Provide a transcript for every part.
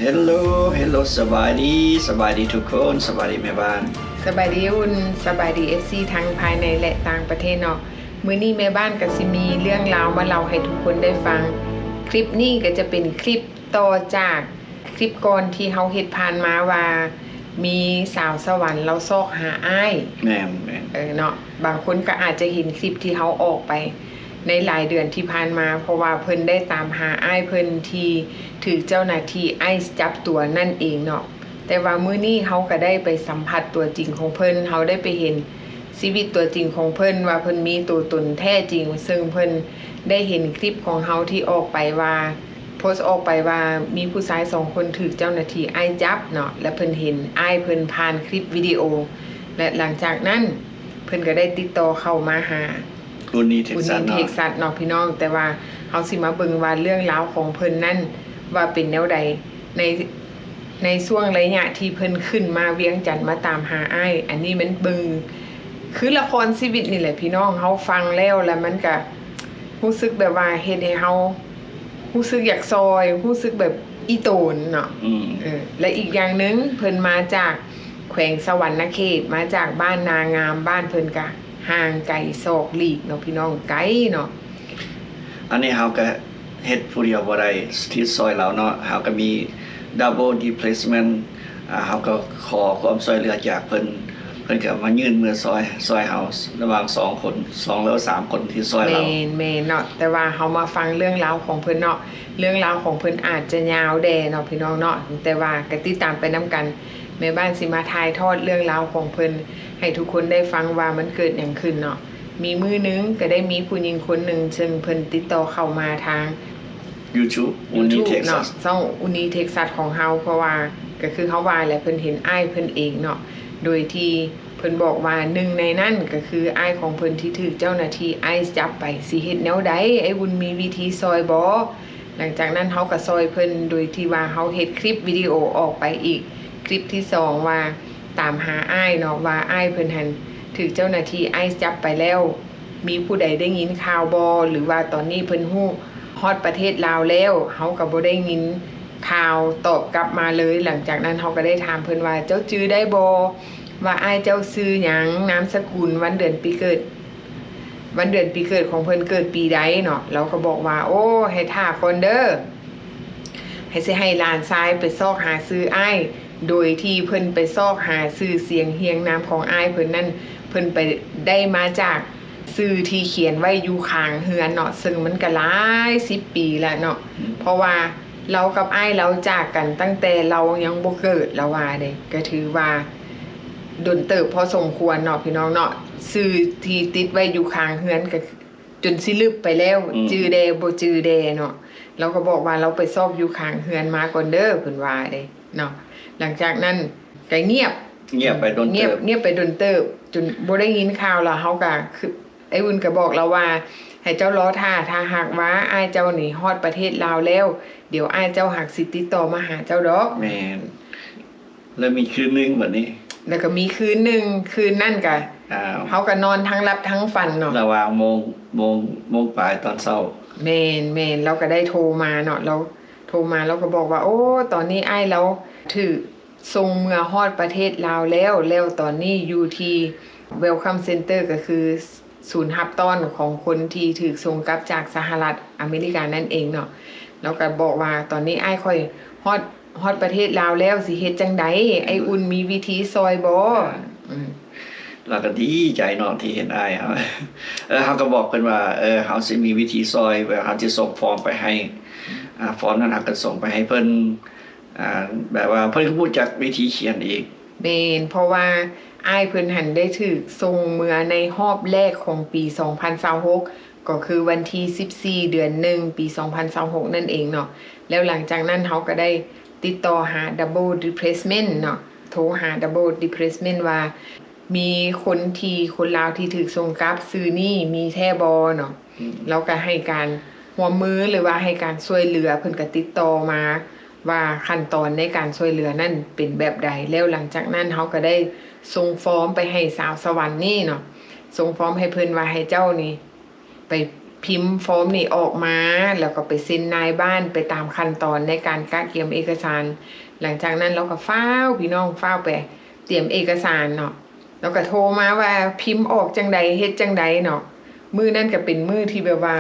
Hello Hello ສະບາຍດີ ສະບາຍດີທຸກຄົນ ສະບາຍດີແມ່ບ້ານ ສະບາຍດີອຸ່ນ ສະບາຍດີ ເອັຟຊີ ທັງພາຍໃນ ແລະ ຕ່າງປະເທດເນາະ. ມື້ນີ້ແມ່ບ້ານກໍຊິມີເລື່ອງລາວມາເລົ່າໃຫ້ທຸກຄົນໄດ້ຟັງ. ຄລິບນີ້ກໍຈະເປັນຄລິບຕໍ່ຈາກຄລິບກ່ອນທີ່ເຮົາເຮັດຜ່ານມາວ່າ ມີສາວສະຫວັນລາວຊອກຫາອ້າຍ. ແມ່ນໆ ເອີເນາະ ບາງຄົນກໍອາດຈະເຫັນຄລິບທີ່ເຮົາອອກໄປໃນຫຼາຍເດືອນທີ່ຜ່ານມາ ເພາະວ່າເພິ່ນໄດ້ຕາມຫາອ້າຍເພິ່ນທີ່ຖືກເຈົ້າໜ້າທີ່ໄອສ໌ຈັບຕົວນັ້ນເອງເນາະ. ແຕ່ວ່າມື້ນີ້ເຮົາກໍໄດ້ໄປສຳຜັດຕົວຈິງຂອງເພິ່ນ ເຮົາໄດ້ໄປເຫັນຊີວິດຕົວຈິງຂອງເພິ່ນວ່າເພິ່ນມີຕົວຕົນແທ້ຈິງ ເຊິ່ງເພິ່ນໄດ້ເຫັນຄລິບຂອງເຮົາທີ່ອອກໄປວ່າ ໂພສອອກໄປວ່າມີຜູ້ຊາຍສອງຄົນຖືກເຈົ້າໜ້າທີ່ໄອສ໌ຈັບເນາະ ແລະ ເພິ່ນເຫັນອ້າຍເພິ່ນຜ່ານຄລິບວິດີໂອ ແລະ ຫຼັງຈາກນັ້ນເພິ່ນກໍໄດ້ຕິດຕໍ່ເຂົ້າມາຫາ ອຸນນີເທັກຊັສເນາະ ເທັກຊັສເນາະພີ່ນ້ອງ. ແຕ່ວ່າເຮົາຊິມາເບິ່ງວ່າເລື່ອງລາວຂອງເພິ່ນນັ້ນວ່າເປັນແນວໃດ ໃນ ໃນຊ່ວງໄລຍະທີ່ເພິ່ນຂຶ້ນມາວຽງຈັນມາຕາມຫາອ້າຍ. ອັນນີ້ມັນເບິ່ງຄືລະຄອນຊີວິດນີ້ແຫຼະພີ່ນ້ອງ ເຮົາຟັງແລ້ວ ແລ້ວມັນກະຮູ້ສຶກແບບວ່າເຮັດໃຫ້ເຮົາຮູ້ສຶກຢາກຊ່ອຍ ຮູ້ສຶກແບບອີ່ຕົນເນາະ. ອືມ ເອີ ແລະ ອີກຢ່າງໜຶ່ງເພິ່ນມາຈາກແຂວງສະຫວັນນະເຂດ ມາຈາກບ້ານນາງາມ ບ້ານເພິ່ນກະຫ່າງໄກສອກຫຼີກເນາະພີ່ນ້ອງ ໄກເນາະ. ອັນນີ້ເຮົາກະ ເຮັດຜູ້ດຽວບໍ່ໄດ້ທີ່ຊ່ອຍລາວເນາະ ເຮົາກໍມີ double replacement ອ່າ ເຮົາກໍຂໍຄວາມຊ່ວຍເຫຼືອຈາກເພິ່ນ ເພິ່ນກໍມາຍື່ນມືຊ່ອຍ ຊ່ອຍເຮົາລະຫວ່າງສອງຄົນ ສອງຫຼືສາມຄົນທີ່ຊ່ອຍລາວ. ແມ່ນ ແມ່ນເນາະ ແຕ່ວ່າເຮົາມາຟັງເລື່ອງລາວຂອງເພິ່ນເນາະ ເລື່ອງລາວຂອງເພິ່ນອາດຈະຍາວແດ່ເນາະພີ່ນ້ອງເນາະ ແຕ່ວ່າກໍຕິດຕາມໄປນຳກັນ ແມ່ບ້ານຊິມາຖ່າຍທອດເລື່ອງລາວຂອງເພິ່ນໃຫ້ທຸກຄົນໄດ້ຟັງວ່າມັນເກີດຫຍັງຂຶ້ນເນາະ. ມີມື້ໜຶ່ງກໍໄດ້ມີຜູ້ຍິງຄົນໜຶ່ງ ເຊິ່ງເພິ່ນຕິດຕໍ່ເຂົ້າມາທາງ YouTube ອຸນນີເທັກຊັສ ເນາະ ຊ່ອງອຸນນີເທັກຊັສຂອງເຮົາ ເພາະວ່າກໍຄືເຮົາວ່າແຫຼະ ເພິ່ນເຫັນອ້າຍເພິ່ນເອງເນາະ ໂດຍທີ່ເພິ່ນບອກວ່າ ໜຶ່ງໃນນັ້ນກໍຄືອ້າຍຂອງເພິ່ນທີ່ຖືກເຈົ້າໜ້າທີ່ໄອສ໌ຈັບໄປ ຊິເຮັດແນວໃດ ອ້າຍອຸ່ນມີວິທີຊ່ອຍບໍ່? ຫຼັງຈາກນັ້ນເຮົາກໍຊ່ອຍເພິ່ນໂດຍທີ່ວ່າເຮົາເຮັດຄລິບວິດີໂອອອກໄປອີກ ຄລິບທີສອງວ່າຕາມຫາອ້າຍເນາະ ວ່າອ້າຍເພິ່ນຫັ້ນຖືກເຈົ້າໜ້າທີ່ໄອສ໌ຈັບໄປແລ້ວ ມີຜູ້ໃດໄດ້ຍິນຂ່າວບໍ່ ຫຼືວ່າຕອນນີ້ເພິ່ນຮູ້ຮອດປະເທດລາວແລ້ວ? ເຮົາກໍບໍ່ໄດ້ຍິນຂ່າວຕອບກັບມາເລີຍ. ຫຼັງຈາກນັ້ນເຮົາກໍໄດ້ຖາມເພິ່ນວ່າ ເຈົ້າຈື່ໄດ້ບໍ່ວ່າອ້າຍເຈົ້າຊື່ຫຍັງ ນາມສະກຸນ ວັນເດືອນປີເກີດ ວັນເດືອນປີເກີດຂອງເພິ່ນເກີດປີໃດເນາະ? ລາວກໍບອກວ່າ ໂອ້ ໃຫ້ຖ້າກ່ອນເດີ ໃຫ້ ຊິໃຫ້ຫຼານຊາຍໄປຊອກຫາຊື່ອ້າຍ ໂດຍທີ່ເພິ່ນໄປຊອກຫາຊື່ສຽງຮຽງນາມຂອງອ້າຍເພິ່ນນັ້ນ ເພິ່ນໄປໄດ້ມາຈາກຊື່ທີ່ຂຽນໄວ້ຢູ່ຂ້າງເຮືອນເນາະ ເຊິ່ງມັນກະຫຼາຍສິບປີແລ້ວເນາະ ເພາະວ່າລາວກັບອ້າຍລາວຈາກກັນຕັ້ງແຕ່ລາວຍັງບໍ່ເກີດ ລາວວ່າເດ້ ກະຖືວ່າດົນເຕີບພໍສົມຄວນເນາະ ພີ່ນ້ອງເນາະ ຊື່ທີ່ຕິດໄວ້ຢູ່ຂ້າງເຮືອນກະ ຈົນຊິລຶບໄປແລ້ວ ອືມ ຈື່ແດ່ບໍ່ຈື່ແດ່ເນາະ ລາວກໍບອກວ່າລາວໄປຊອກຢູ່ຂ້າງເຮືອນມາກ່ອນເດີ ເພິ່ນວ່າເດ້ເນາະ. ຫຼັງຈາກນັ້ນກໍງຽບ ງຽບໄປດົນເຕີບ ງຽບ ງຽບໄປດົນເຕີບ ຈົນບໍ່ໄດ້ຍິນຂ່າວລະ ເຮົາກໍຄື ອ້າຍອຸ່ນກໍບອກລາວວ່າ ໃຫ້ເຈົ້າລໍຖ້າ ຖ້າຫາກວ່າອ້າຍເຈົ້ານີ້ຮອດປະເທດລາວແລ້ວ ດຽວອ້າຍເຈົ້າຫາກຊິຕິດຕໍ່ມາຫາເຈົ້າດອກ. ແມ່ນ. ແລ້ວມີຄືນໜຶ່ງບັດນີ້ ແລ້ວກໍມີຄືນໜຶ່ງ ຄືນນັ້ນກະ ອ້າວ ເຮົາກໍນອນທັງຫຼັບທັງຝັນເນາະ ລະຫວ່າງໂມງ ໂມງ ໂມງປາຍຕອນເຊົ້າ. ແມ່ນໆ ລາວກໍໄດ້ໂທມາເນາະ ລາວໂທມາ ລາວກໍບອກວ່າ ໂອ້ ຕອນນີ້ອ້າຍລາວຖືກສົ່ງເມືອຮອດປະເທດລາວແລ້ວ ແລ້ວຕອນນີ້ຢູ່ທີ່ Welcome Center ກໍຄື ສູນຮັບຕ້ອນຂອງຄົນທີ່ຖືກສົ່ງກັບຈາກສະຫະລັດອາເມລິການັ້ນເອງເນາະ. ລາວກໍບອກວ່າ ຕອນນີ້ອ້າຍຂ້ອຍຮອດ ຮອດປະເທດລາວແລ້ວ ຊິເຮັດຈັ່ງໃດ? ອືມ ອ້າຍອຸ່ນມີວິທີຊ່ອຍບໍ່? ອ່າ ອືມ ລາວກໍດີໃຈເນາະທີ່ເຫັນອ້າຍເຮົາ ເອີ ເຮົາກໍບອກເພິ່ນວ່າ ເອີ ເຮົາຊິມີວິທີຊ່ອຍ ແບບເຮົາຊິສົ່ງຟອມໄປໃຫ້ ອ່າ ຟອມນັ້ນເຮົາກໍສົ່ງໄປໃຫ້ເພິ່ນ ອ່າ ແບບວ່າເພິ່ນກໍຮູ້ຈັກວິທີຂຽນອີກ. ແມ່ນ ເພາະວ່າອ້າຍເພິ່ນຫັ້ນໄດ້ຖືກສົ່ງເມືອໃນຮອບແລກຂອງປີສອງພັນຊາວຫົກ ກໍຄືວັນທີສິບສີ່ ເດືອນໜຶ່ງ ປີສອງພັນຊາວຫົກນັ້ນເອງເນາະ. ແລ້ວຫຼັງຈາກນັ້ນເຮົາກໍໄດ້ຕິດຕໍ່ຫາ Double Replacement ເນາະ ໂທຫາ Double Replacement ວ່າ ມີຄົນທີ່ ຄົນລາວທີ່ຖືກສົ່ງກັບຊື່ນີ້ມີແທ້ບໍ່ເນາະ. ອືມ ລາວກໍໃຫ້ການຮ່ວມມື ຫຼືວ່າໃຫ້ການຊ່ວຍເຫຼືອ ເພິ່ນກໍຕິດຕໍ່ມາວ່າຂັ້ນຕອນໃນການຊ່ວຍເຫຼືອນັ້ນເປັນແບບໃດ. ແລ້ວຫຼັງຈາກນັ້ນເຮົາກໍໄດ້ສົ່ງຟອມໄປໃຫ້ສາວສະຫວັນນີ້ເນາະ ສົ່ງຟອມໃຫ້ເພິ່ນວ່າໃຫ້ເຈົ້ານີ້ໄປ ພິມຟອມນີ້ອອກມາ ແລ້ວກໍໄປເຊັນນາຍບ້ານ ໄປຕາມຂັ້ນຕອນໃນການກະກຽມເອກະສານ. ຫຼັງຈາກນັ້ນລາວກໍຟ້າວ ພີ່ນ້ອງ ຟ້າວໄປຕຽມເອກະສານເນາະ. ລາວກໍໂທມາວ່າພິມອອກຈັ່ງໃດ ເຮັດຈັ່ງໃດເນາະ. ມື້ນັ້ນກໍເປັນມື້ທີ່ແບບວ່າ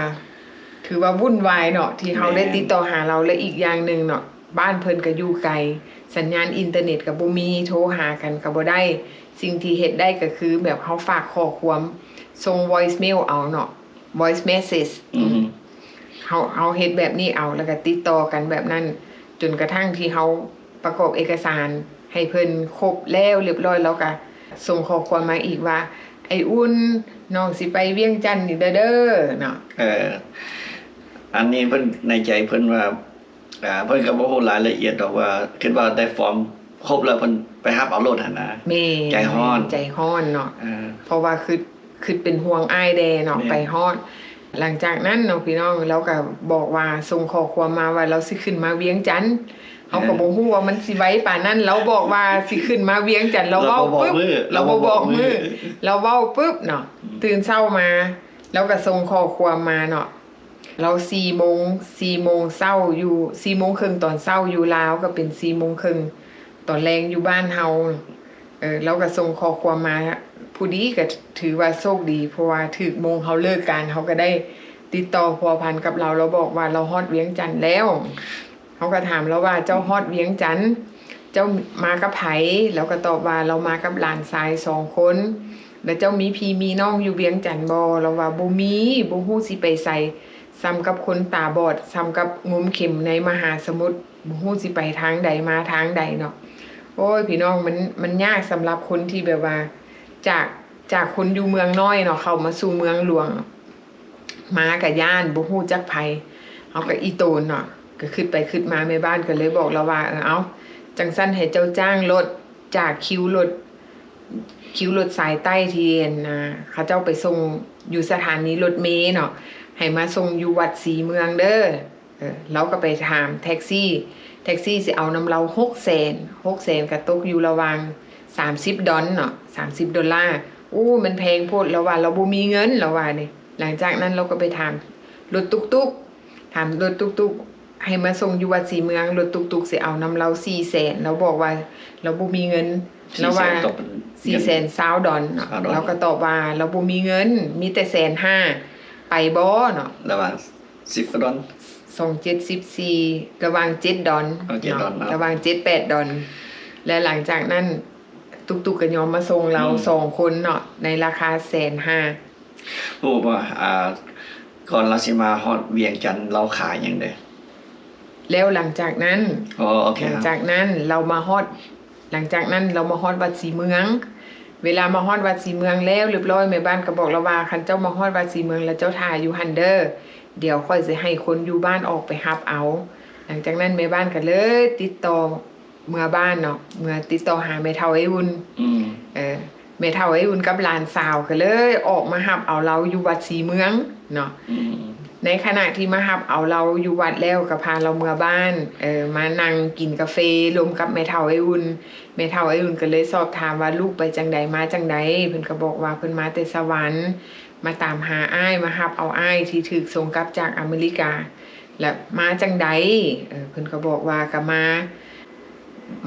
ຖືວ່າວຸ່ນວາຍເນາະ ທີ່ເຮົາໄດ້ຕິດຕໍ່ຫາລາວ. ແລະ ອີກຢ່າງໜຶ່ງເນາະ ບ້ານເພິ່ນກໍຢູ່ໄກ ສັນຍານອິນເຕີເນັດກໍບໍ່ມີ ໂທຫາກັນກໍບໍ່ໄດ້. ສິ່ງທີ່ເຮັດໄດ້ກໍຄືແບບເຮົາຝາກຂໍ້ຄວາມ ສົ່ງ voice mail ເອົາເນາະ voice message ອືມ ເຮົາ ເຮົາເຮັດແບບນີ້ເອົາ ແລ້ວກໍຕິດຕໍ່ກັນແບບນັ້ນ ຈົນກະທັ່ງທີ່ເຮົາປະກອບເອກະສານໃຫ້ເພິ່ນຄົບແລ້ວລຽບຮ້ອຍ ລາວກໍສົ່ງຂໍ້ຄວາມມາອີກວ່າ ໄອອຸ່ນ ນ້ອງຊິໄປວຽງຈັນນີ້ເດີເດີເນາະ. ເອີ ອັນນີ້ເພິ່ນ ໃນໃຈເພິ່ນວ່າ ອ່າ ເພິ່ນກໍບໍ່ຮູ້ລາຍລະອຽດດອກວ່າ ຄິດວ່າໄດ້ຟອມຄົບແລ້ວເພິ່ນໄປຮັບເອົາໂລດຫັ້ນນະ. ແມ່ນ ໃຈຮ້ອນ ໃຈຮ້ອນເນາະ. ເອີ ເພາະວ່າຄິດ ຄິດເປັນຫ່ວງອ້າຍແດ່ເນາະ. ແມ່ນ ໄປຮອດ ຫຼັງຈາກນັ້ນເນາະ ພີ່ນ້ອງ ລາວກໍບອກວ່າ ສົ່ງຂໍ້ຄວາມມາວ່າລາວຊິຂຶ້ນມາວຽງຈັນ. ເຮົາກໍ ເອີ ບໍ່ຮູ້ວ່າມັນຊິໄວປານນັ້ນ. ລາວບອກວ່າຊິຂຶ້ນມາວຽງຈັນ ລາວເວົ້າປຶບ ລາວບໍ່ບອກມື້ ລາວບໍ່ບອກມື້ ລາວເວົ້າປຶບເນາະ. ອືມ ຕື່ນເຊົ້າມາ ລາວກໍສົ່ງຂໍ້ຄວາມມາເນາະ. ລາວສີ່ໂມງ ສີ່ໂມງເຊົ້າຢູ່ ສີ່ໂມງເຄິ່ງຕອນເຊົ້າຢູ່ລາວ ກໍເປັນສີ່ໂມງເຄິ່ງຕອນແລງຢູ່ບ້ານເຮົາ. ເອີ ລາວກໍສົ່ງຂໍ້ຄວາມມາ ຜູ້ດີ ກໍຖືວ່າໂຊກດີ ເພາະວ່າຖືກໂມງເຮົາເລີກການ ເຮົາກໍໄດ້ຕິດຕໍ່ພົວພັນກັບລາວ. ລາວບອກວ່າລາວຮອດວຽງຈັນແລ້ວ. ເຮົາກໍຖາມລາວວ່າ ເຈົ້າຮອດວຽງຈັນ ເຈົ້າມາກັບໃຜ? ລາວກໍຕອບວ່າລາວມາກັບຫຼານຊາຍສອງຄົນ. ແລ້ວເຈົ້າມີພີ່ມີນ້ອງຢູ່ວຽງຈັນບໍ່? ລາວວ່າບໍ່ມີ ບໍ່ຮູ້ຊິໄປໃສ ສ່ຳກັບຄົນຕາບອດ ສ່ຳກັບງົມເຂັມໃນມະຫາສະໝຸດ ບໍ່ຮູ້ຊິໄປທາງໃດມາທາງໃດເນາະ. ໂອ້ຍ ພີ່ນ້ອງ ມັນ ມັນຍາກສຳລັບຄົນທີ່ແບບວ່າ ຈາກ ຈາກຄົນຢູ່ເມືອງນ້ອຍເນາະ ເຂົ້າມາສູ່ເມືອງຫຼວງ ມາກະຢ້ານ ບໍ່ຮູ້ຈັກໃຜ. ເຮົາກະອີ່ຕົນເນາະ ກະຄຶດໄປຄຶດມາ ແມ່ບ້ານກະເລີຍບອກລາວວ່າ ເອີ ເອົາ ຈັ່ງຊັ້ນໃຫ້ເຈົ້າຈ້າງລົດຈາກຄິວລົດ ຄິວລົດສາຍໃຕ້ທີ່ ອັນນ່າ ເຂົາເຈົ້າໄປສົ່ງຢູ່ສະຖານີລົດເມເນາະ ໃຫ້ມາສົ່ງຢູ່ວັດສີເມືອງເດີ. ເອີ ລາວກໍໄປຖາມແທັກຊີ ແທັກຊີຊິເອົານຳລາວຫົກແສນ ຫົກແສນກໍຕົກຢູ່ລະຫວ່າງສາມສິບດອນເນາະ ສາມສິບໂດລາ. ໂອ້ ມັນແພງໂພດ ລາວວ່າລາວບໍ່ມີເງິນ ລາວວ່າເດ. ຫຼັງຈາກນັ້ນລາວກໍໄປຖາມລົດຕຸກຕຸກ ຖາມລົດຕຸກຕຸກໃຫ້ມາສົ່ງຢູ່ວັດສີເມືອງ ລົດຕຸກຕຸກຊິເອົານຳລາວສີ່ແສນ ລາວບອກວ່າລາວບໍ່ມີເງິນ ລາວວ່າ ສີ່ແສນ ສີ່ແສນຊາວດອນເນາະ ຊາວດອນ ລາວກໍຕອບວ່າລາວບໍ່ມີເງິນ ມີແຕ່ແສນຫ້າ ໄປບໍ່ເນາະ ລະຫວ່າງ ສິບກວ່າດອນ ສອງເຈັດສິບສີ່ ລະຫວ່າງເຈັດດອນ ເອີ ເຈັດດອນເນາະ ລະຫວ່າງເຈັດແປດດອນ ແລະ ຫຼັງຈາກນັ້ນ ຕຸກຕຸກກໍຍອມມາສົ່ງລາວ ອືມ ສອງຄົນເນາະ ໃນລາຄາແສນຫ້າ. ຮູ້ບໍ່ ອ່າ ກ່ອນລາວຊິມາຮອດວຽງຈັນ ລາວຂາຍຫຍັງເດ? ແລ້ວຫຼັງຈາກນັ້ນ ອໍ ໂອເຄ ຫຼັງຈາກນັ້ນລາວມາຮອດ ຫຼັງຈາກນັ້ນລາວມາຮອດວັດສີເມືອງ. ເວລາມາຮອດວັດສີເມືອງແລ້ວລຽບຮ້ອຍ ແມ່ບ້ານກໍບອກລາວວ່າ ຄັນເຈົ້າມາຮອດວັດສີເມືອງແລ້ວ ເຈົ້າຖ້າຢູ່ຫັ້ນເດີ ດຽວຂ້ອຍຊິໃຫ້ຄົນຢູ່ບ້ານອອກໄປຮັບເອົາ. ຫຼັງຈາກນັ້ນແມ່ບ້ານກໍເລີຍຕິດຕໍ່ເມືອບ້ານເນາະ ເມືອຕິດຕໍ່ຫາແມ່ເຖົ້າໄອອຸ່ນ ອືມ ເອີ ແມ່ເຖົ້າໄອອຸ່ນກັບຫຼານສາວກໍເລີຍອອກມາຮັບເອົາລາວຢູ່ວັດສີເມືອງເນາະ. ອືມ ໃນຂະນະທີ່ມາຮັບເອົາລາວຢູ່ວັດແລ້ວ ກໍພາລາວເມືອບ້ານ ເອີ ມານັ່ງກິນກາເຟລົມກັບແມ່ເຖົ້າໄອອຸ່ນ. ແມ່ເຖົ້າໄອອຸ່ນກໍເລີຍສອບຖາມວ່າ ລູກໄປຈັ່ງໃດມາຈັ່ງໃດ? ເພິ່ນກໍບອກວ່າເພິ່ນມາແຕ່ສະຫວັນ ມາຕາມຫາອ້າຍ ມາຮັບເອົາອ້າຍທີ່ຖືກສົ່ງກັບຈາກອາເມລິກາ ແລ້ວມາຈັ່ງໃດ? ເອີ ເພິ່ນກໍບອກວ່າກໍມາ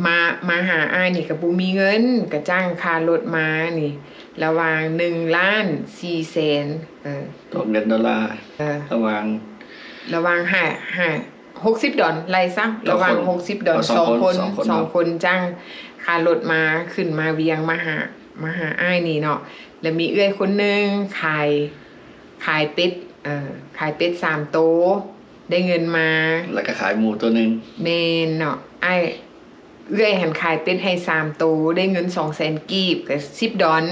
ມາ ມາຫາອ້າຍນີ້ກໍບໍ່ມີເງິນ ກໍຈ້າງຄ່າລົດມານີ້ ລະຫວ່າງໜຶ່ງລ້ານສີ່ແສນ ເອີ ຕົກເງິນໂດລາ ເອີ ລະຫວ່າງ ລະຫວ່າງຫ້າ ຫ້າ ຫົກສິບດອນ ໄລ່ຊະ ລະຫວ່າງຫົກສິບດອນ ສອງຄົນ ສອງຄົນ ສອງຄົນຈ້າງຄ່າລົດມາ ຂຶ້ນມາວຽງ ມາຫາ ມາຫາອ້າຍນີ້ເນາະ. ແລ້ວມີເອື້ອຍຄົນໜຶ່ງຂາຍ ຂາຍເປັດ ເອີ ຂາຍເປັດສາມໂຕ ໄດ້ເງິນມາ ແລ້ວກໍຂາຍໝູໂຕໜຶ່ງ ແມ່ນເນາະ ອ້າຍ ເອື້ອຍຫັ້ນຂາຍເປັດໃຫ້ສາມໂຕ ໄດ້ເງິນສອງແສນກີບ ກໍສິບດອນ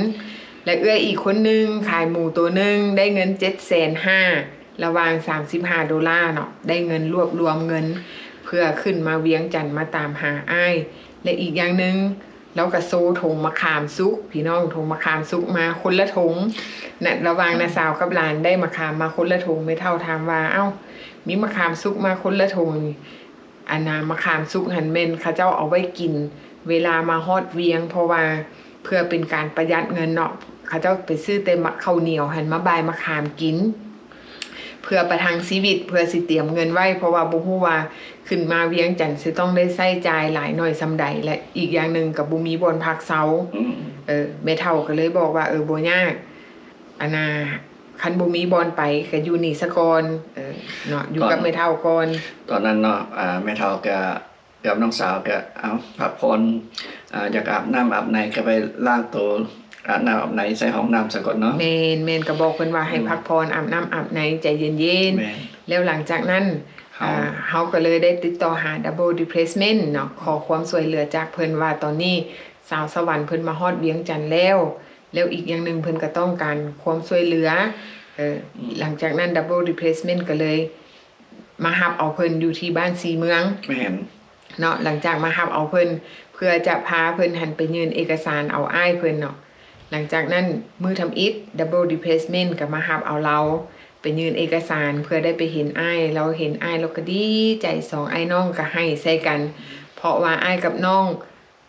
ແລະ ເອື້ອຍອີກຄົນໜຶ່ງຂາຍໝູໂຕໜຶ່ງ ໄດ້ເງິນເຈັດແສນຫ້າ ລະຫວ່າງສາມສິບຫ້າໂດລາເນາະ ໄດ້ເງິນ ລວບລວມເງິນ ເພື່ອຂຶ້ນມາວຽງຈັນ ມາຕາມຫາອ້າຍ. ແລະ ອີກຢ່າງໜຶ່ງ ລາວກໍໂຊຖົງມະຂາມສຸກ ພີ່ນ້ອງ ຖົງມະຂາມສຸກມາຄົນລະຖົງ ນະ ລະຫວ່າງນ້າສາວກັບຫຼານໄດ້ມະຂາມມາຄົນລະຖົງ. ແມ່ເຖົ້າຖາມວ່າ ເອົ້າ ມີມະຂາມສຸກມາຄົນລະຖົງນີ້ ອັນນ່າ ມະຂາມສຸກຫັ້ນແມ່ນເຂົາເຈົ້າເອົາໄວ້ກິນເວລາມາຮອດວຽງ ເພາະວ່າເພື່ອເປັນການປະຢັດເງິນເນາະ ເຂົາເຈົ້າໄປຊື້ແຕ່ໝາກເຂົ້າໜຽວຫັ້ນມາບາຍມະຂາມກິນ. ເພື່ອປະທັງຊີວິດ ເພື່ອຊິຕຽມເງິນໄວ້ ເພາະວ່າບໍ່ຮູ້ວ່າຂຶ້ນມາວຽງຈັນຊິຕ້ອງໄດ້ໃຊ້ຈ່າຍຫຼາຍໜ້ອຍສ່ຳໃດ ແລະ ອີກຢ່າງໜຶ່ງກໍບໍ່ມີບ່ອນພັກເຊົາ. ອືມ ເອີ ແມ່ເຖົ້າກໍເລີຍບອກວ່າ ເອີ ບໍ່ຍາກ ອັນນ່າ ຄັນບໍ່ມີບ່ອນໄປກໍຢູ່ນີ້ສາກ່ອນ ເອີ ເນາະ ຢູ່ກັບແມ່ເຖົ້າກ່ອນ. ຕອນນັ້ນເນາະ ອາ ແມ່ເຖົ້າກໍ ກັບນ້ອງສາວກໍ ເອົາ ພັກຜ່ອນ ອາ ຢາກອາບນ້ຳອາບໃນກໍໄປລ້າງໂຕ ອາບນ້ຳອາບໃນໃສ່ຫ້ອງນ້ຳສາກ່ອນເນາະ. ແມ່ນໆ ກໍບອກເພິ່ນວ່າໃຫ້ ອືມ ພັກຜ່ອນ ອາບນ້ຳອາບໃນໃຈເຢັນໆ. ແມ່ນ ແລ້ວຫຼັງຈາກນັ້ນ ເຮົາ ອາ ເຮົາກໍເລີຍໄດ້ຕິດຕໍ່ຫາ Double Replacement ເນາະ ຂໍຄວາມຊ່ວຍເຫຼືອຈາກເພິ່ນວ່າ ຕອນນີ້ສາວສະຫວັນເພິ່ນມາຮອດວຽງຈັນແລ້ວ ແລ້ວອີກຢ່າງໜຶ່ງເພິ່ນກໍຕ້ອງການຄວາມຊ່ວຍເຫຼືອ ເອີ ອືມ ຫຼັງຈາກນັ້ນ Double Replacement ກໍເລີຍມາຮັບເອົາເພິ່ນຢູ່ທີ່ບ້ານສີເມືອງ. ແມ່ນ ເນາະ ຫຼັງຈາກມາຮັບເອົາເພິ່ນ ເພື່ອຈະພາເພິ່ນຫັ້ນໄປຍື່ນເອກະສານເອົາອ້າຍເພິ່ນເນາະ. ຫຼັງຈາກນັ້ນມື້ທຳອິດ Double Replacement ກໍມາຮັບເອົາລາວໄປຍື່ນເອກະສານ ເພື່ອໄດ້ໄປເຫັນອ້າຍ. ລາວເຫັນອ້າຍລາວກໍດີໃຈ ສອງອ້າຍນ້ອງກໍໄຫ້ໃສ່ກັນ ເພາະວ່າອ້າຍກັບນ້ອງ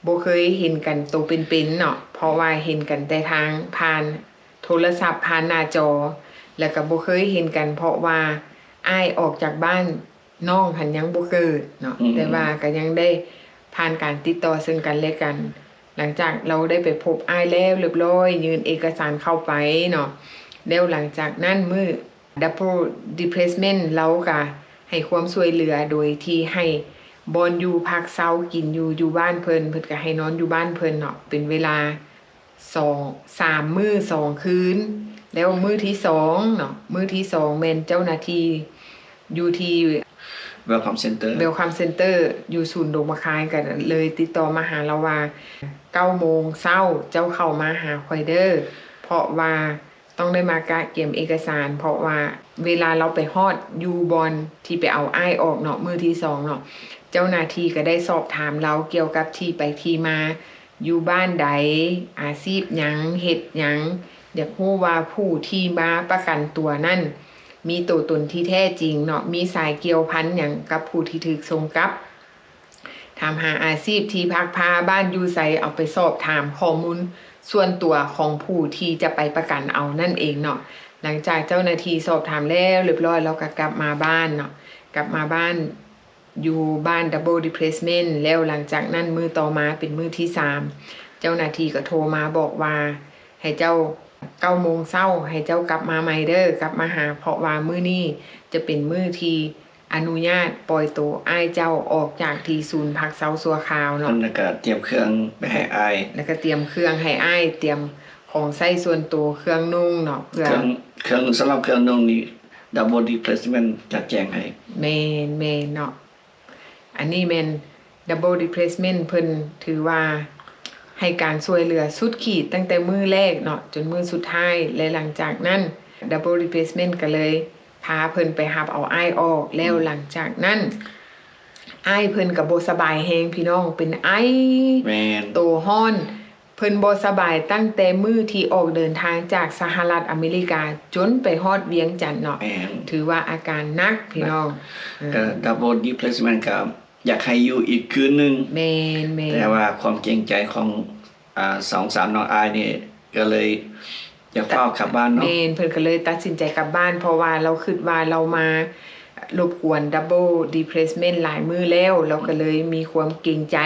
ບໍ່ເຄີຍເຫັນກັນໂຕເປັນໆເນາະ ເພາະວ່າເຫັນກັນແຕ່ທາງຜ່ານໂທລະສັບ ຜ່ານໜ້າຈໍ ແລ້ວກໍບໍ່ເຄີຍເຫັນກັນ ເພາະວ່າອ້າຍອອກຈາກບ້ານ ນ້ອງຫັ້ນຍັງບໍ່ເກີດເນາະ. ອືມ ແຕ່ວ່າກໍຍັງໄດ້ຜ່ານການຕິດຕໍ່ເຊິ່ງກັນແລະກັນ. ຫຼັງຈາກເຮົາໄດ້ໄປພົບອ້າຍແລ້ວຮຽບຮ້ອຍ ຍື່ນເອກະສານເຂົ້າໄປເນາະ ແລ້ວຫຼັງຈາກນັ້ນມື້ Double Replacement ລາວກະໃຫ້ຄວາມຊ່ວຍເຫຼືອໂດຍທີ່ໃຫ້ບ່ອນຢູ່ພັກເຊົາກິນຢູ່ ຢູ່ບ້ານເພິ່ນ ເພິ່ນກະໃຫ້ນອນຢູ່ບ້ານເພິ່ນເນາະ ເປັນເວລາສອງ ສາມມື້ສອງຄືນ. ແລ້ວມື້ທີສອງເນາະ ມື້ທີສອງແມ່ນເຈົ້າໜ້າທີ່ຢູ່ທີ່ Welcome Center Welcome Center ຢູ່ສູນດົງໝາກຄາຍ ກະເລີຍຕິດຕໍ່ມາຫາລາວວ່າ ເກົ້າໂມງເຊົ້າເຈົ້າເຂົ້າມາຫາຂ້ອຍເດີ້ ເພາະວ່າ ຕ້ອງໄດ້ມາກະກຽມເອກະສານ ເພາະວ່າເວລາລາວໄປຮອດຢູ່ບ່ອນທີ່ໄປເອົາອ້າຍອອກເນາະ ມື້ທີສອງເນາະ ເຈົ້າໜ້າທີ່ກໍໄດ້ສອບຖາມລາວກ່ຽວກັບທີ່ໄປທີ່ມາ ຢູ່ບ້ານໃດ ອາຊີບຫຍັງ ເຮັດຫຍັງ ຢາກຮູ້ວ່າຜູ້ທີ່ມາປະກັນຕົວນັ້ນ ມີໂຕຕົນທີ່ແທ້ຈິງເນາະ ມີສາຍກ່ຽວພັນຫຍັງກັບຜູ້ທີ່ຖືກສົ່ງກັບ. ຖາມຫາອາຊີບ ທີ່ພັກພາ ບ້ານຢູ່ໃສ ເອົາໄປສອບຖາມຂໍ້ມູນສ່ວນຕົວຂອງຜູ້ທີ່ຈະໄປປະກັນເອົານັ້ນເອງເນາະ. ຫຼັງຈາກເຈົ້າໜ້າທີ່ສອບຖາມແລ້ວຮຽບຮ້ອຍ ລາວກໍກັບມາບ້ານເນາະ ກັບມາບ້ານ ຢູ່ບ້ານ Double Replacement ແລ້ວຫຼັງຈາກນັ້ນມື້ຕໍ່ມາເປັນມື້ທີສາມ ເຈົ້າໜ້າທີ່ກໍໂທມາບອກວ່າ ໃຫ້ເຈົ້າ ເກົ້າໂມງເຊົ້າ ໃຫ້ເຈົ້າກັບມາໃໝ່ເດີ້ ກັບມາຫາ ເພາະວ່າມື້ນີ້ຈະເປັນມື້ທີ່ ອະນຸຍາດປ່ອຍໂຕອ້າຍເຈົ້າອອກຈາກທີ່ສູນພັກເຊົາຊົ່ວຄາວເນາະ ແລ້ວກໍຕຽມເຄື່ອງໄປໃຫ້ອ້າຍ ແລ້ວກໍຕຽມເຄື່ອງໃຫ້ອ້າຍ ຕຽມຂອງໃຊ້ສ່ວນໂຕ ເຄື່ອງນຸ່ງເນາະ ເພື່ອ ເຄື່ອງ ເຄື່ອງ ສຳລັບເຄື່ອງນຸ່ງນີ້ Double Replacement ຈັດແຈງໃຫ້. ແມ່ນ ແມ່ນເນາະ ອັນນີ້ແມ່ນ Double Replacement ເພິ່ນຖືວ່າໃຫ້ການຊ່ວຍເຫຼືອສຸດຂີດຕັ້ງແຕ່ມື້ແລກເນາະ ຈົນມື້ສຸດທ້າຍ ແລະ ຫຼັງຈາກນັ້ນ Double Replacement ກໍເລີຍ ພາເພິ່ນໄປຮັບເອົາອ້າຍອອກ ແລ້ວ ອືມ ຫຼັງຈາກນັ້ນ ອ້າຍເພິ່ນກໍບໍ່ສະບາຍແຮງພີ່ນ້ອງ ເປັນໄອ ແມ່ນ ໂຕຮ້ອນ ເພິ່ນບໍ່ສະບາຍຕັ້ງແຕ່ມື້ທີ່ອອກເດີນທາງຈາກສະຫະລັດອາເມລິກາ ຈົນໄປຮອດວຽງຈັນເນາະ ແມ່ນ ຖືວ່າອາການໜັກພີ່ນ້ອງ ເອີ ກໍ Double Replacement ກໍຢາກໃຫ້ຢູ່ອີກຄືນໜຶ່ງ ແມ່ນໆ ແຕ່ວ່າຄວາມເກງໃຈຂອງ ອ່າ ສອງສາມນ້ອງອ້າຍນີ້ ກໍເລີຍຢາກຟ້າວກັບບ້ານເນາະ ແມ່ນ ເພິ່ນກໍເລີຍຕັດສິນໃຈກັບບ້ານ ເພາະວ່າລາວຄິດວ່າລາວມາລົບກວນ Double Replacement ຫຼາຍມື້ແລ້ວ ລາວກໍເລີຍມີຄວາມເກງໃຈ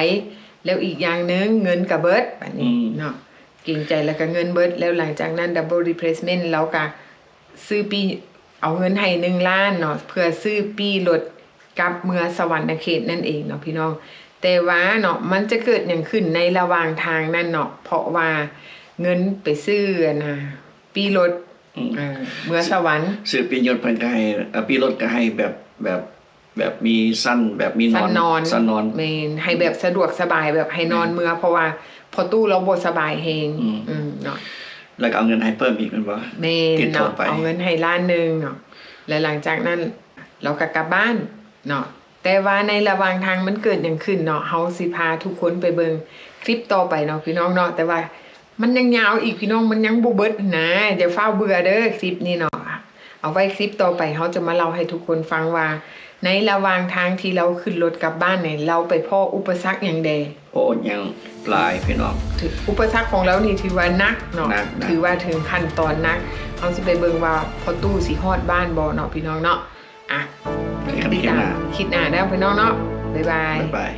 ແລ້ວອີກຢ່າງໜຶ່ງເງິນກໍເບິດ ບາດນີ້ ອືມ ເນາະ ເກງໃຈ ແລ້ວກໍເງິນເບິດ ແລ້ວຫຼັງຈາກນັ້ນ Double Replacement ລາວກໍຊື້ປີ້ ເອົາເງິນໃຫ້ໜຶ່ງລ້ານເນາະ ເພື່ອຊື້ປີ້ລົດ ກັບເມືອສະຫວັນນະເຂດນັ້ນເອງເນາະພີ່ນ້ອງ ແຕ່ວ່າເນາະ ມັນຈະເກີດຫຍັງຂຶ້ນໃນລະຫວ່າງທາງນັ້ນເນາະ ເພາະວ່າເງິນໄປຊື້ ອັນນ່າ ປີ້ລົດ ອືມ ເອີ ເມືອສະຫວັນ ຊື້ປີ້ຍົດເພິ່ນກໍໃຫ້ ເອີ ປີ້ລົດກໍໃຫ້ແບບ ແບບ ແບບມີຊັ້ນ ແບບມີນອນ ຊັ້ນນອນ ຊັ້ນນອນ ແມ່ນ ໃຫ້ແບບສະດວກສະບາຍ ແບບໃຫ້ນອນເມືອ ແມ່ນ ເພາະວ່າພໍ່ຕູ້ລາວບໍ່ສະບາຍແຮງ ອືມ ອືມ ເນາະ ແລ້ວກໍເອົາເງິນໃຫ້ເພີ່ມອີກແມ່ນບໍ່? ແມ່ນເນາະ ເອົາເງິນໃຫ້ລ້ານໜຶ່ງເນາະ ແລະ ຫຼັງຈາກນັ້ນ ລາວກໍກັບບ້ານເນາະ ແຕ່ວ່າໃນລະຫວ່າງທາງມັນເກີດຫຍັງຂຶ້ນເນາະ ເຮົາຊິພາທຸກຄົນໄປເບິ່ງຄລິບຕໍ່ໄປເນາະພີ່ນ້ອງເນາະ ແຕ່ວ່າມັນຍັງຍາວອີກພີ່ນ້ອງ ມັນຍັງບໍ່ເບິດຫັ້ນນະ ຢ່າຟ້າວເບື່ອເດີ້ຄລິບນີ້ເນາະ ເອົາໄວ້ຄລິບຕໍ່ໄປ ເຮົາຈະມາເລົ່າໃຫ້ທຸກຄົນຟັງວ່າ ໃນລະຫວ່າງທາງທີ່ລາວຂຶ້ນລົດກັບບ້ານນີ້ ລາວໄປພໍ້ອຸປະສັກຫຍັງແດ່. ໂອ້ ຍັງຫຼາຍພີ່ນ້ອງ. ອຸປະສັກຂອງລາວນີ້ຖືວ່າໜັກເນາະ, ໜັກ ໜັກ ຖືວ່າເຖິງຂັ້ນຕອນໜັກ. ເຮົາຊິໄປເບິ່ງວ່າພໍ່ຕູ້ຊິຮອດບ້ານບໍ່ເນາະ ພີ່ນ້ອງເນາະ. ອ່ະ ຕິດຕາມຄລິບໜ້າເດີພີ່ນ້ອງເນາະ. ບາຍບາຍ. ບາຍບາຍ.